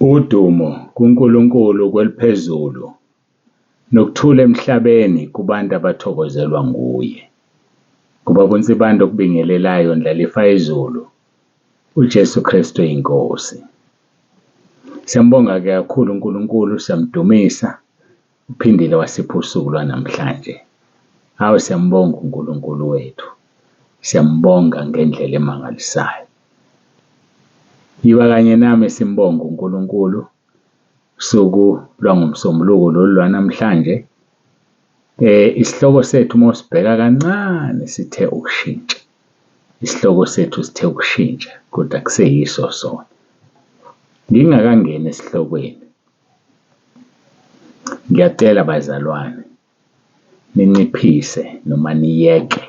Udumo kuNkulunkulu kweliphezulu, nokuthula emhlabeni kubantu abathokozelwa nguye. Kubaba uNsibande okubingelelayo ndlalifa yezulu, uJesu Kristu iNkosi. Siyambonga-ke kakhulu uNkulunkulu, siyamdumisa, uphindile wasipha usuku lwanamhlanje. Hawu siyambonga uNkulunkulu wethu, siyambonga ngendlela emangalisayo. Yiba kanye nami simbonge uNkulunkulu usuku lwangoMsombuluko lolu lwanamhlanje. Isihloko sethu uma usibheka kancane sithe ukushintsha. Isihloko sethu sithe ukushintsha kodwa akuseyiso sona. Ngingakangeni esihlokweni, ngiyacela bazalwane ninciphise noma niyeke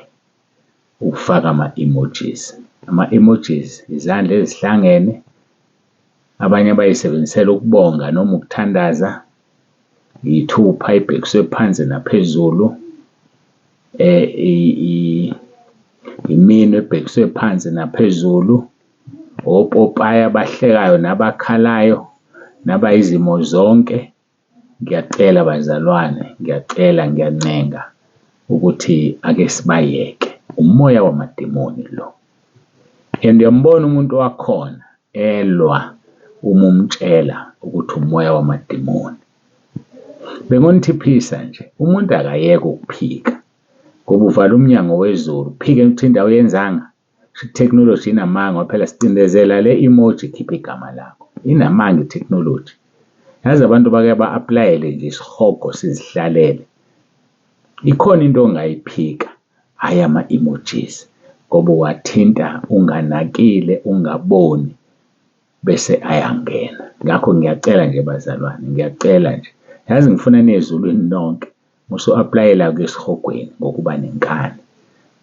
ukufaka ama-emojis. Ama-emojis izandla ezihlangene, abanye abayisebenzisela ukubonga noma ukuthandaza, iy'thupha ey'bhekiswe phansi naphezulu, iminwe ebhekiswe phansi naphezulu, opopayi abahlekayo nabakhalayo, nabayizimo zonke. Ngiyacela bazalwane, ngiyacela ngiyancenga ukuthi ake sibayeke, umoya wamadimoni lo. And uyambona umuntu wakhona elwa uma umtshela ukuthi umoya wamadimoni. Bengonithiphisa nje, umuntu akayeke ukuphika ngoba uvala umnyango wezulu, uphike ukuthi into awuyenzanga, shuthi ithekhinoloji inamanga ngoba phela sicindezela le emoji ikhipha igama lakho. Inamanga ithekhinoloji. Yazi abantu bake ba-aplayele nje isihogo sizihlalele. Ikhona into ongayiphika, hhayi ama-emojis ngoba uwathinta unganakile, ungaboni bese ayangena. Ngakho ngiyacela nje bazalwane, ngiyacela nje, yazi ngifuna niye ezulwini nonke, musu-aplayela ukuya esihogweni ngokuba nenkani.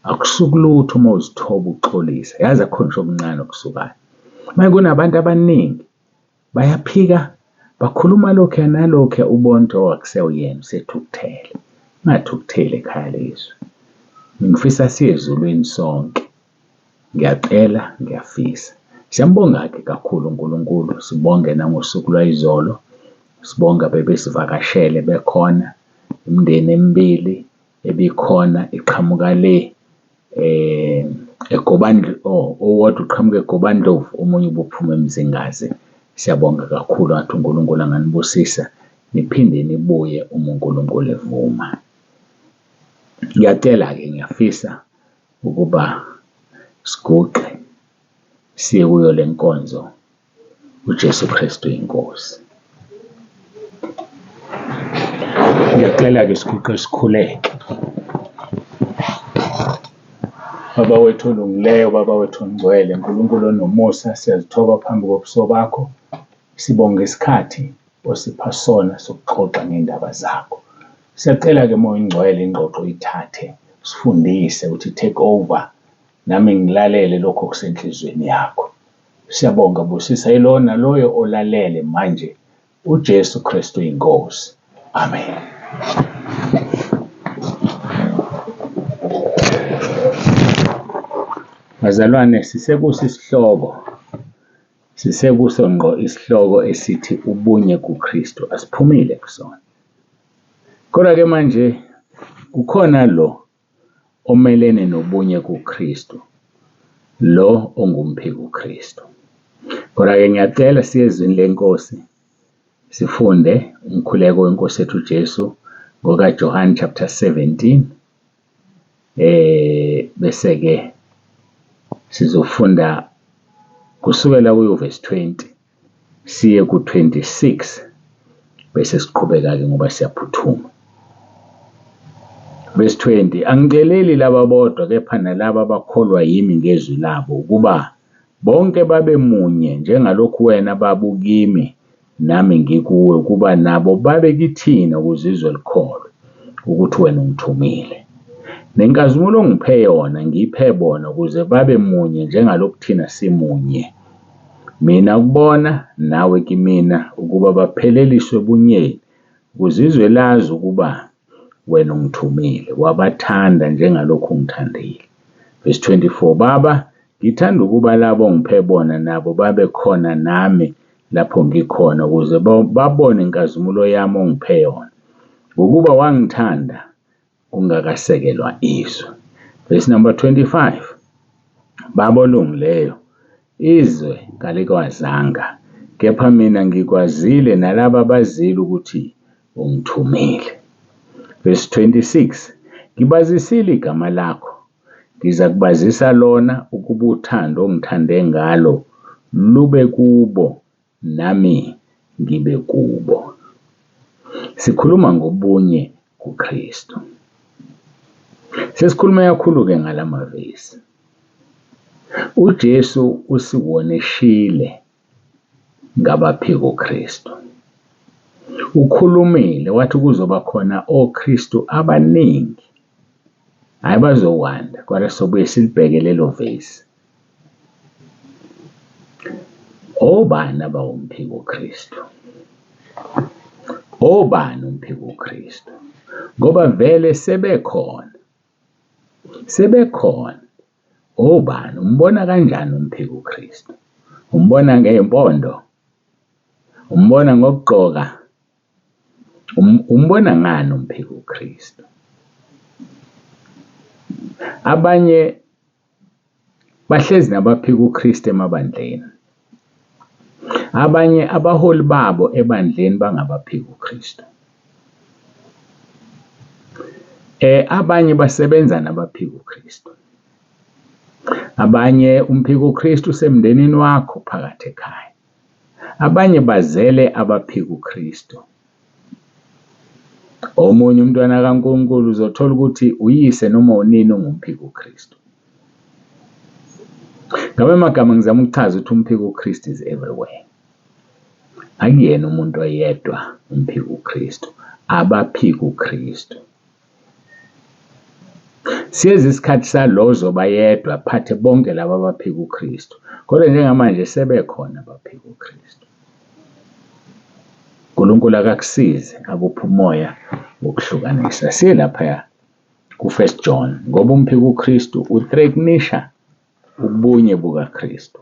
Akusuki lutho uma uzithoba uxolisa, yazi akukho ngisho okuncane okusukayo. Manje kunabantu abaningi bayaphika, bakhuluma lokhuya nalokhuya, ubone ukuthi oh akusewuyena usethukuthele. Ungathukutheli ekhaya lezwi. Ngifisa siye ezulwini sonke. Ngiyacela, ngiyafisa. Siyambonga-ke kakhulu uNkulunkulu, sibonge nangosuku lwayizolo, sibonga bebesivakashele bekhona, imindeni emibili ebikhona iqhamuka le oh owodwa uqhamuka eGobandlovu, omunye ubuphuma eMzingazi. Siyabonga kakhulu ngathi uNkulunkulu anganibusisa niphinde nibuye uma uNkulunkulu evuma. Ngiyacela-ke ngiyafisa ukuba siguqe siye kuyo le nkonzo uJesu Kristu iNkosi. Ngiyacela-ke siguqe sikhuleke. Baba wethu olungileyo, Baba wethu ongcwele, Nkulunkulu onomusa, siyazithoba phambi kobuso bakho. Sibonga isikhathi osipha sona sokuxoxa ngendaba zakho. Siyacela-ke Moya Oyingcwele ingxoxo uyithathe, usifundise ukuthi take over, nami ngilalele lokho okusenhliziyweni yakho. Siyabonga busisa yilowo naloyo olalele manje, uJesu Kristu iNkosi. Amen. Bazalwane, sisekuso isihloko, sisekuso ngqo isihloko esithi ubunye kuKristu, asiphumile kusona. Kodwa-ke manje kukhona lo omelene nobunye kuKristu, lo ongumphikukristu. Kodwa-ke ngiyacela siye ezwini leNkosi sifunde umkhuleko wenkosi yethu uJesu ngokaJohane chapter 17 bese-ke sizofunda kusukela kuyo verse 20 siye ku-26 bese siqhubeka-ke ngoba siyaphuthuma. Verse 20, Angiceleli laba bodwa kepha nalaba abakholwa yimi ngezwi labo ukuba bonke babe munye njengalokhu wena Baba ukimi nami ngikuwe ukuba nabo babe kithina ukuze izwe likholwe ukuthi wena ungithumile. Nenkazimulo ongiphe yona ngiyiphe bona ukuze babe munye njengalokhu thina simunye. Mina kubona nawe kimina ukuba bapheleliswe ebunyeni ukuze izwe lazi ukuba wena ungithumile wabathanda njengalokhu ungithandile. Verse 24 Baba, ngithanda ukuba labo ongiphe bona nabo babe khona nami lapho ngikhona ukuze babone inkazimulo yami ongiphe yona, ngokuba wangithanda kungakasekelwa izwe. Verse number 25, Baba olungileyo, izwe kalikwazanga, kepha mina ngikwazile nalaba bazile ukuthi ungithumile. Verse 26, ngibazisile igama lakho, ngiza kubazisa lona ukuba uthando ongithande ngalo lube kubo nami ngibe kubo. Sikhuluma ngobunye kuKristu. Sesikhulume kakhulu-ke ngalamavesi. UJesu usiwonishile ngabaphika uKristu. Ukhulumile wathi kuzoba khona oKristu abaningi, hhayi bazokwanda, kodwa sobuye silibheke lelo vesi. Obani abawumphiko Kristu? Obani umphiko Kristu? Ngoba vele sebekhona, sebekhona. Obani? Umbona kanjani umphiko Kristu? Umbona ngey'mpondo? Umbona ngokugqoka? Umbona ngani umphiko Kristu? Abanye bahlezi nabaphika uKristu emabandleni. Abanye abaholi babo ebandleni bangabaphika uKristu. Abanye basebenza nabaphika uKristu. Abanye umphika uKristu usemndenini wakho phakathi ekhaya. Abanye bazele abaphika uKristu. Omunye umntwana kaNkulunkulu uzothola ukuthi uyise noma unina ungumphika uKristu. Ngamanye amagama ngizama ukuchaza ukuthi umphika uKristu is everywhere. Akuyena umuntu oyedwa umphika uKristu, abaphika uKristu. Siyeza isikhathi salo ozoba yedwa aphathe bonke laba abaphika uKristu. Kodwa njengamanje sebekhona abaphika uKristu. uNkulunkulu akakusize akuphe umoya wokuhlukanisa. Siye laphaya ku-First John ngoba umphika uKristu uthreatenisha ubunye bukaKristu.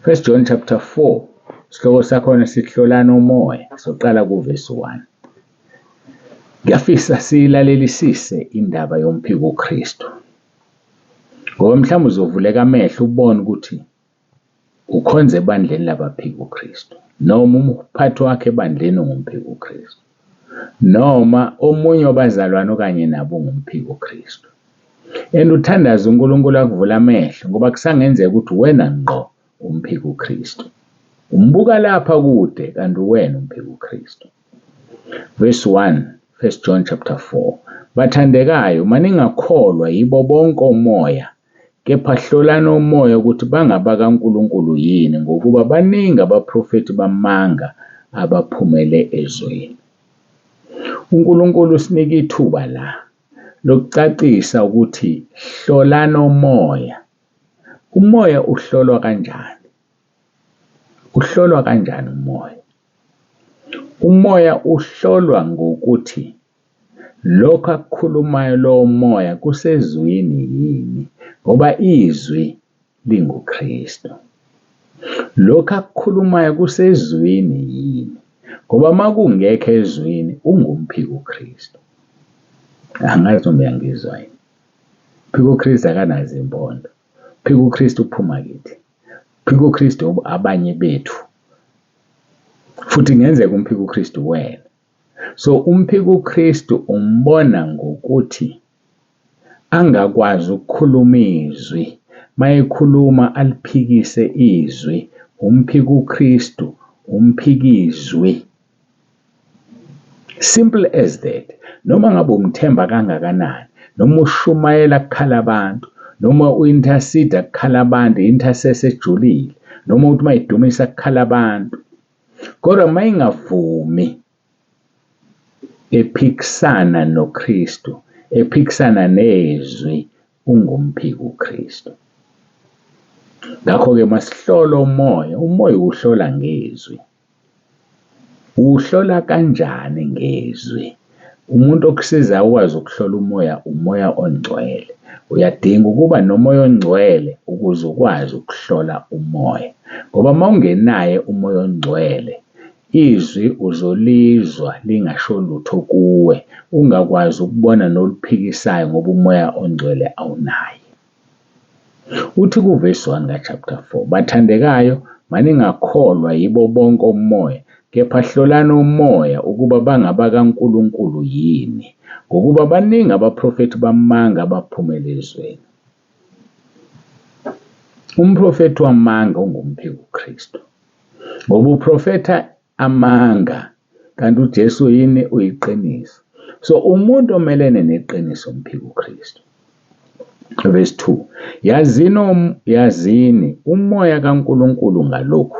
First John chapter 4 isihloko sakhona sihlolana umoya, soqala kuvesi 1. Ngiyafisa siyilalelisise indaba yomphiko uKristu, ngoba mhlawumbe uzovuleka amehlo ubone ukuthi ukhonza ebandleni labaphika uKristu, noma umphathi wakhe ebandleni ungumphiko uKristu, noma omunye wabazalwane okanye nabo ungumphiko uKristu. And uthandaze uNkulunkulu akuvule amehlo ngoba kusangenzeka ukuthi wena ngqo umphika uKristu. Umbuka lapha kude kanti uwena umphika uKristu. Verse 1, 1 John chapter 4. Bathandekayo, maningakholwa yibo bonke omoya, kepha hlolani omoya ukuthi bangabakaNkulunkulu yini, ngokuba baningi abaprofethi bamanga abaphumele ezweni. uNkulunkulu usinika ithuba la lokucacisa ukuthi hlolani omoya. Umoya uhlolwa kanjani? Uhlolwa kanjani umoya? Umoya uhlolwa ngokuthi lokho akukhulumayo lowo moya kusezwini yini, ngoba izwi linguKristu. Lokhu akukhulumayo kusezwini yini, ngoba uma kungekho ezwini ungumphiko uKristu. Angazi noma uyangizwa yini. Phika uKristu akanazo impondo. Phika uKristu uphuma kithi. Phika uKristu abanye bethu. Futhi kungenzeka umphika uKristu wena. So umphika uKristu umbona ngokuthi angakwazi ukukhuluma izwi, mayekhuluma aliphikise izwi. Umphika uKristu, umphika izwi. Simple as that. Noma ngabe umthemba kangakanani, noma ushumayela kukhala abantu, noma u-intercede kukhala abantu, i-intercessor ejulile, noma uthi mayidumisa kukhala abantu, kodwa uma ingavumi ephikisana noKristu, ephikisana nezwi, ungumphiki uKristu. Ngakho-ke masihlola umoya, umoya uwuhlola ngezwi. Uwuhlola kanjani ngezwi? Umuntu okusizayo ukwazi ukuhlola umoya, umoya ongcwele. Uyadinga ukuba noMoya oNgcwele ukuze ukwazi ukuhlola umoya, ngoba uma ungenaye uMoya oNgcwele, izwi uzolizwa lingasho lutho kuwe, ungakwazi ukubona noluphikisayo ngoba uMoya oNgcwele awunaye. Uthi kuvesi 1 ka-chapter 4, bathandekayo, maningakholwa yibo bonke omoya, kepha hlolani omoya ukuba bangabakaNkulunkulu yini, ngokuba baningi abaprofethi bamanga abaphumele ezweni. Umprofethi wamanga ungumphikuKristu, ngoba uprofetha amanga, kanti uJesu yini? Uyiqiniso. So umuntu omelene neqiniso umphikuKristu. Verse 2, yazini, yazini umoya kaNkulunkulu ngalokhu,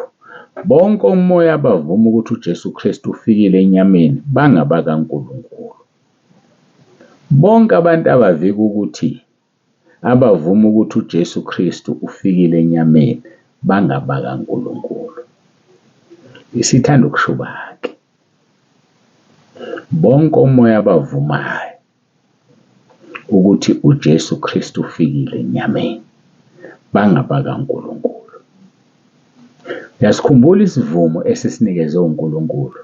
bonke omoya abavuma ukuthi uJesu Kristu ufikile enyameni bangabakaNkulunkulu. Bonke abantu abavika ukuthi abavuma ukuthi uJesu Kristu ufikile enyameni bangabakaNkulunkulu. Isithanda ukushuba-ke. Bonke omoya abavumayo ukuthi uJesu Kristu ufikile enyameni bangabakaNkulunkulu. Uyasikhumbula isivumo esisinikeze uNkulunkulu,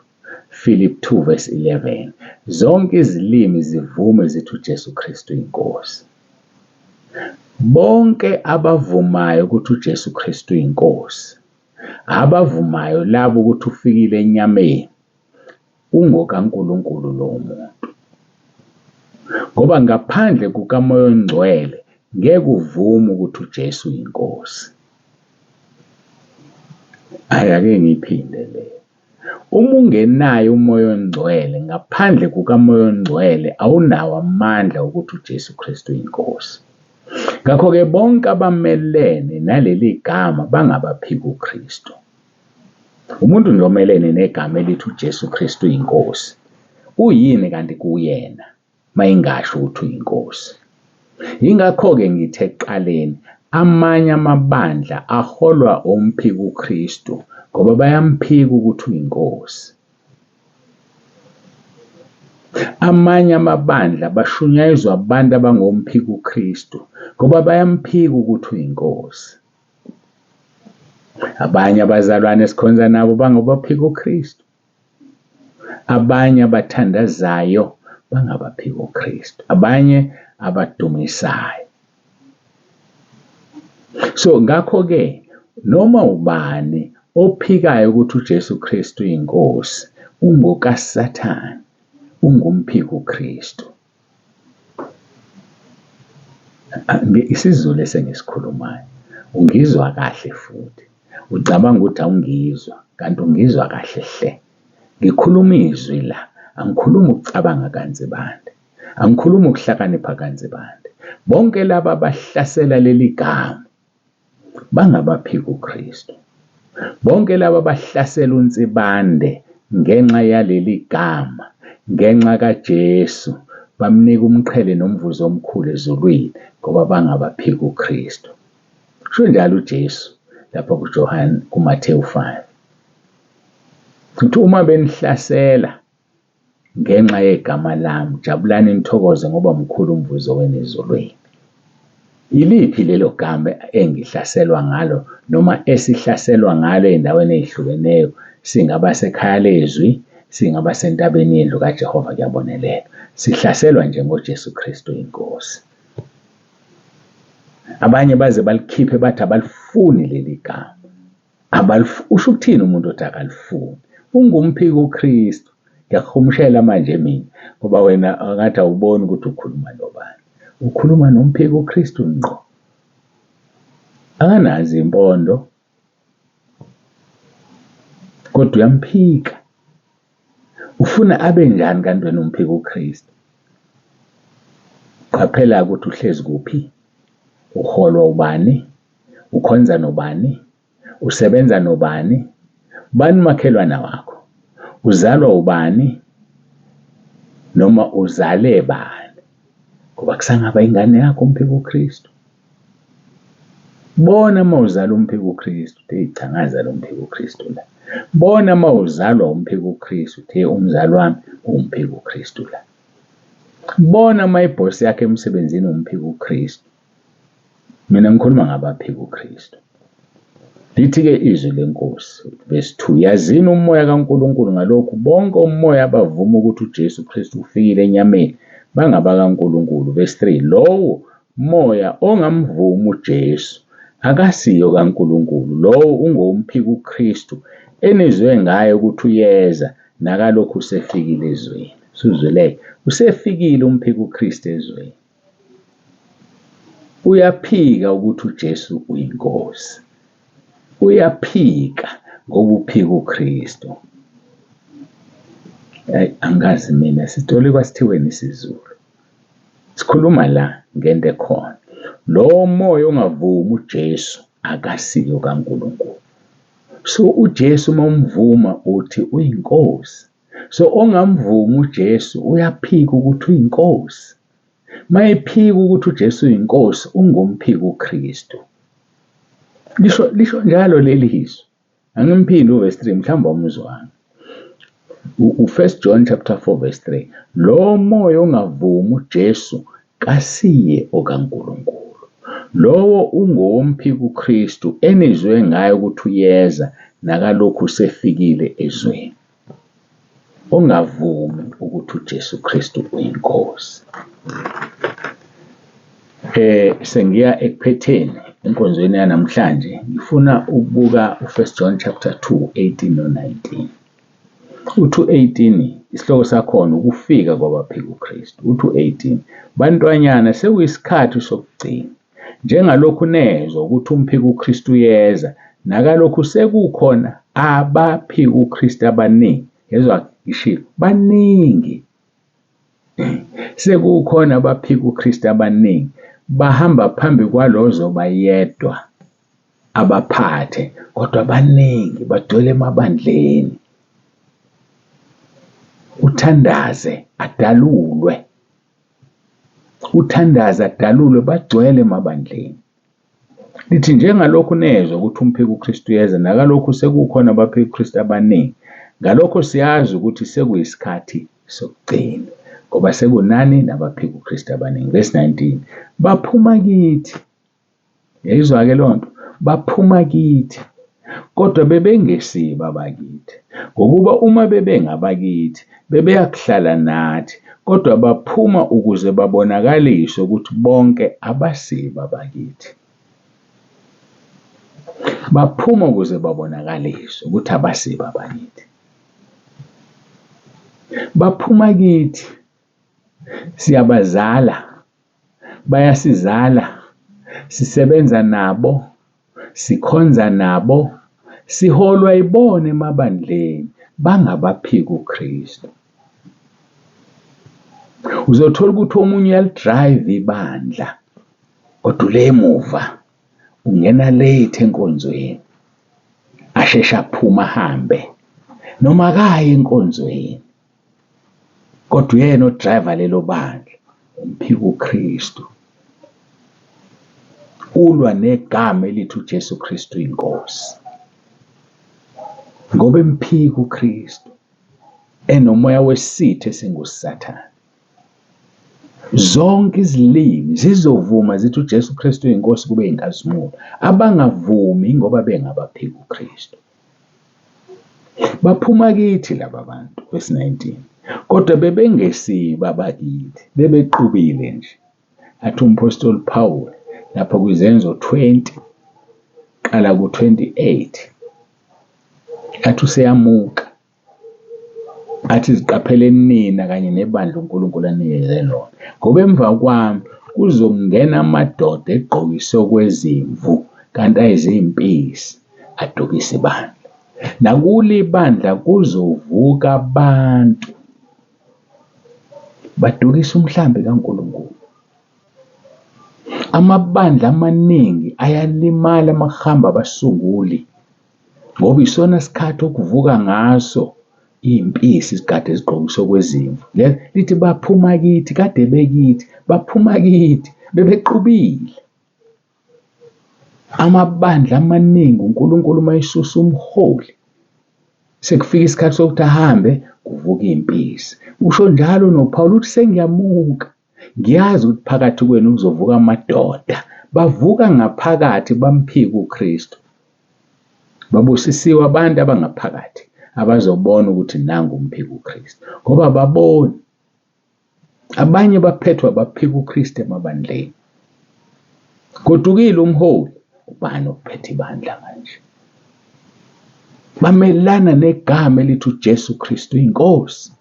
Philip 2 verse 11. Zonke izilimi zivume zithi uJesu Kristu uyinkosi. Bonke abavumayo ukuthi uJesu Kristu uyinkosi, abavumayo labo ukuthi ufikile enyameni, ungokaNkulunkulu lowo muntu. Ngoba ngaphandle kukaMoya oNgcwele ngeke uvume ukuthi uJesu uyinkosi. Hhayi, ake ngiyiphinde le. Uma ungenaye uMoya oNgcwele, ngaphandle kukaMoya oNgcwele awunawo amandla okuthi uJesu Kristu uyinkosi. Ngakho-ke bonke abamelene naleli gama bangabaphika uKristu. Umuntu nje omelene negama elithi uJesu Kristu uyinkosi, uyini kanti kuyena mayingasho ukuthi uyinkosi? Yingakho-ke ngithe ekuqaleni amanye amabandla aholwa omphika uKristu ngoba bayamphika ukuthi uyinkosi. Amanye amabandla bashunyayezwa abantu abangomphika uKristu ngoba bayamphika ukuthi uyinkosi. Abanye abazalwane esikhonza nabo bangabaphika uKristu. Abanye abathandazayo bangabaphika uKristu. Abanye abadumisayo. So ngakho-ke noma ubani ophikayo ukuthi uJesu Kristu uyinkosi ungokaSathane, ungumphiki uKristu. IsiZulu esengisikhulumayo ungizwa kahle futhi ucabanga ukuthi awungizwa kanti ungizwa kahle hle. Ngikhuluma izwi la, angikhulumi ukucabanga kaNsibande, angikhulumi ukuhlakanipha kaNsibande. Bonke laba abahlasela leli gama bangabaphika uKristu. Bonke laba abahlasela uNsibande ngenxa yaleli gama, ngenxa kaJesu, bamnika umqhele nomvuzo omkhulu ezulwini ngoba bangabaphika uKristu. Kusho njalo uJesu lapha kuJohane kuMathewu 5. Uthi uma benihlasela ngenxa yegama lami, jabulani nithokoze ngoba mkhulu umvuzo wenu ezulwini. Iliphi lelo gama engihlaselwa ngalo noma esihlaselwa ngalo ey'ndaweni ey'hlukeneyo? Singaba sekhaya lezwi, singaba sentabeni yendlu kaJehova kuyabonelela. Sihlaselwa nje ngoJesu Kristu inkosi. Abanye baze balikhiphe bathi abalifuni leli gama. Usho ukuthini umuntu othi akalifuni? Ungumphiki uKristu. Ngiyakuhumushela manje mina ngoba wena angathi awuboni ukuthi ukhuluma nobani. Ukhuluma nomphiki uKristu ngqo. Akanazo impondo kodwa uyamphika. Ufuna abe njani kanti wena umphika uKristu? Qaphela ukuthi uhlezi kuphi, uholwa ubani, ukhonza nobani, usebenza nobani, ubani umakhelwana wakho, uzalwa ubani noma uzale bani, ngoba kusangaba ingane yakho umphika uKristu. Bona uma uzala umphika uKristu, uthi eyi cha ngazala umphika uKristu la. Bona uma uzalwa umphika uKristu, uthi hey umzali wami uwumphika uKristu la. Bona uma ibhosi yakho emsebenzini umphika uKristu. Mina ngikhuluma ngabaphika uKristu. Lithi-ke izwi leNkosi, verse 2, yazini umoya kaNkulunkulu ngalokhu bonke omoya abavuma ukuthi uJesu Kristu ufikile enyameni bangabakaNkulunkulu. Verse 3, lowo moya ongamvumi uJesu akasiyo kaNkulunkulu, lowo ungowumphika uKristu enizwe ngaye ukuthi uyeza nakalokhu usefikile ezweni. Suzwile-ke, usefikile umphika uKristu ezweni. Uyaphika ukuthi uJesu uyiNkosi. Uyaphika ngoba uphika uKristu. Ayi angazi mina sitolikwa sithiweni isiZulu. Sikhuluma la ngento ekhona. Lowo moya ongavumi uJesu akasiyo kaNkulunkulu. So uJesu uma umvuma uthi uyiNkosi. So ongamvumi uJesu uyaphika ukuthi uyiNkosi. Mayephika ukuthi uJesu uyinkosi ungumphika uKristu. Lisho lisho njalo leli izwi. Angimphinde uverse 3 mhlawumbe awumzwanga. U-First John chapter 4 verse 3. Lo moya ongavumi uJesu kasiye okaNkulunkulu. Lowo ungowomphika uKristu enizwe ngaye ukuthi uyeza nakalokhu usefikile ezweni. Ongavumi ukuthi uJesu Kristu uyiNkosi. Sengiya ekuphetheni enkonzweni yanamhlanje ngifuna ukubuka u-First John chapter 2 18 no-19. U-2:18 isihloko sakhona ukufika kwabaphika uKristu. U-2:18 bantwanyana sekuyisikhathi sokugcina Njengalokhu nezwa ukuthi umphikukristu uyeza, nakalokhu sekukhona abaphikukristu abaningi. Yezwa ngishilo, baningi. Sekukhona abaphikukristu abaningi, bahamba phambi kwalozoba yedwa abaphathe, kodwa baningi bagcwele emabandleni. Uthandaze adalulwe. Uthandaze adalulwe bagcwele emabandleni. Lithi njengalokhu nezwa ukuthi umphiki uKristu uyeza nakalokhu sekukhona abaphiki uKristu abaningi. Ngalokho siyazi ukuthi sekuyisikhathi sokugcina ngoba sekunani nabaphiki uKristu abaningi. Verse 19 baphuma kithi Yayizwa-ke leyo nto? Baphuma kithi, kodwa bebengesibo abakithi. Ngokuba uma bebengabakithi, bebeyakuhlala nathi, kodwa baphuma ukuze babonakaliswe ukuthi bonke abasibo abakithi. Baphuma ukuze babonakaliswe ukuthi abasibo abakithi. Baphuma kithi, siyabazala Bayasizala, sisebenza nabo, sikhonza nabo, siholwa yibona emabandleni, bangabaphiki uKristu. Uzothola ukuthi omunye uyalidrayiva ibandla kodwa ule emuva, ungena late enkonzweni, asheshe aphume ahambe noma akayi enkonzweni. Kodwa uyena odrayiva lelo bandla, umphika uKristu. Ulwa negama elithi uJesu Kristu iNkosi. Ngoba emphika uKristu, enomoya wesitha esinguSathane. Zonke izilimi zizovuma zithi uJesu Kristu uyiNkosi kube inkazimulo. Abangavumi ingoba bengabaphika uKristu. Baphuma kithi laba bantu, verse 19, kodwa bebengesibo abakithi, bebexubile nje. Athi umphostoli Paul lapha kwiZenzo 20 qala ku-28 athi useyamuka athi ziqapheleni nina kanye nebandla uNkulunkulu anikeze lona ngoba emva kwami kuzongena amadoda egqokise okwezimvu kanti ayizimpisi adukise ibandla. Nakulo ibandla kuzovuka abantu badukise umhlambi kaNkulunkulu. Amabandla amaningi ayalimala uma kuhamba abasunguli ngoba isona sikhathi okuvuka ngaso iy'mpisi zigade zigqokise okwezimvu. Lithi baphuma kithi, kade bekithi, baphuma kithi, bebexubile. Amabandla amaningi uNkulunkulu uma esusa umholi sekufika isikhathi sokuthi ahambe kuvuka iy'mpisi. Usho njalo noPawulu uthi sengiyamuka ngiyazi ukuthi phakathi kwenu kuzovuka amadoda Bavuka ngaphakathi bamphike uKristu. Babusisiwe abantu abangaphakathi abazobona ukuthi nangu umphika uKristu, ngoba ababoni. Abanye baphethwe abaphika uKristu emabandleni. Godukile umholi, ubani ophethe ibandla manje? Bamelana negama elithi uJesu Kristu iNkosi.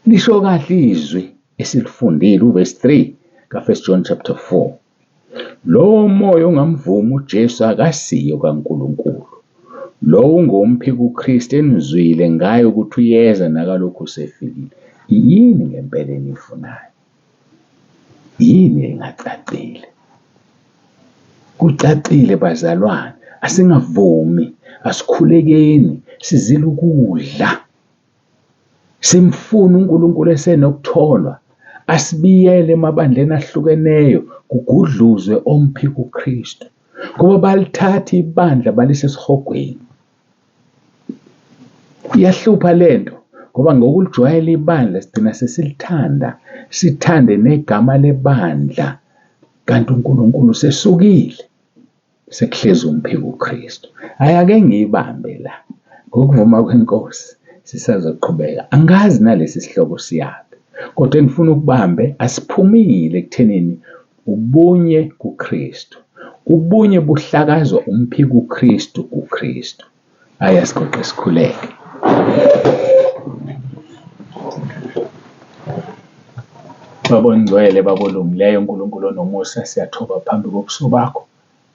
Lisho kahle izwi esilifundile uvesi 3 ka-1 John chapter 4. Lowo moya ongamvumi uJesu akasiyo kaNkulunkulu. Lowo ungomphika uKristu enizwile ngaye ukuthi uyeza nakalokhu usefikile. Yini ngempela eniyifunayo? Yini engacacile? Kucacile bazalwane, asingavumi, asikhulekeni, sizile ukudla. Simfuna uNkulunkulu esenokutholwa, asibiyele emabandleni ahlukeneyo, kugudluzwe omphika uKristu. Ngoba balithatha ibandla balise esihogweni. Iyahlupha lento ngoba ngokulijwayela ibandla sigcina sesilithanda, sithande negama lebandla kanti uNkulunkulu usesukile. Sekuhlezi umphika uKristu. Hhayi ake ngiyibambe la. Ngokuvuma kweNkosi sisazoqhubeka. Angazi nalesi sihloko siyaphi. Kodwa engifuna ukubambe asiphumile ekuthenini ubunye kuKristu. Ubunye buhlakazwa umphika uKristu kuKristu. Hhayi asigoqe sikhuleke. Baba ongcwele, Baba olungileyo, uNkulunkulu onomusa, siyathoba phambi kobuso bakho.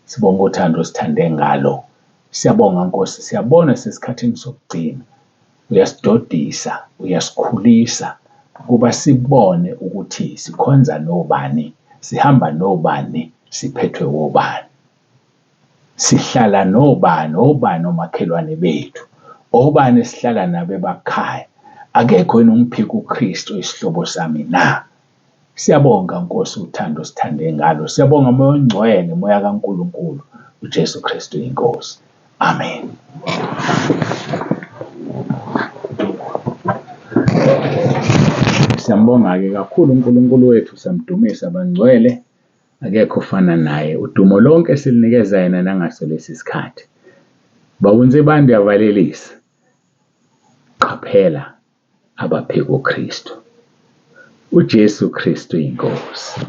Sibonga uthando osithande ngalo. Siyabonga Nkosi, siyabona sisesikhathini sokugcina. Uyasidodisa, uyasikhulisa ukuba sibone ukuthi sikhonza nobani, sihamba nobani, siphethwe wobani. Sihlala nobani, obani omakhelwane bethu, obani esihlala nabo emakhaya. Akekho yini umphika uKristu isihlobo sami na? Siyabonga Nkosi uthando osithande ngalo. Siyabonga Moya oNgcwele, Moya kaNkulunkulu, uJesu Kristu iNkosi. Amen. Siyambonga-ke kakhulu uNkulunkulu wethu, siyamdumisa bangcwele. Akekho ofana naye. Udumo lonke silunikeza yena nangaso lesi sikhathi. Baba uNsibande uyavalelisa. Qaphela abaphika uKristu. UJesu Kristu iNkosi.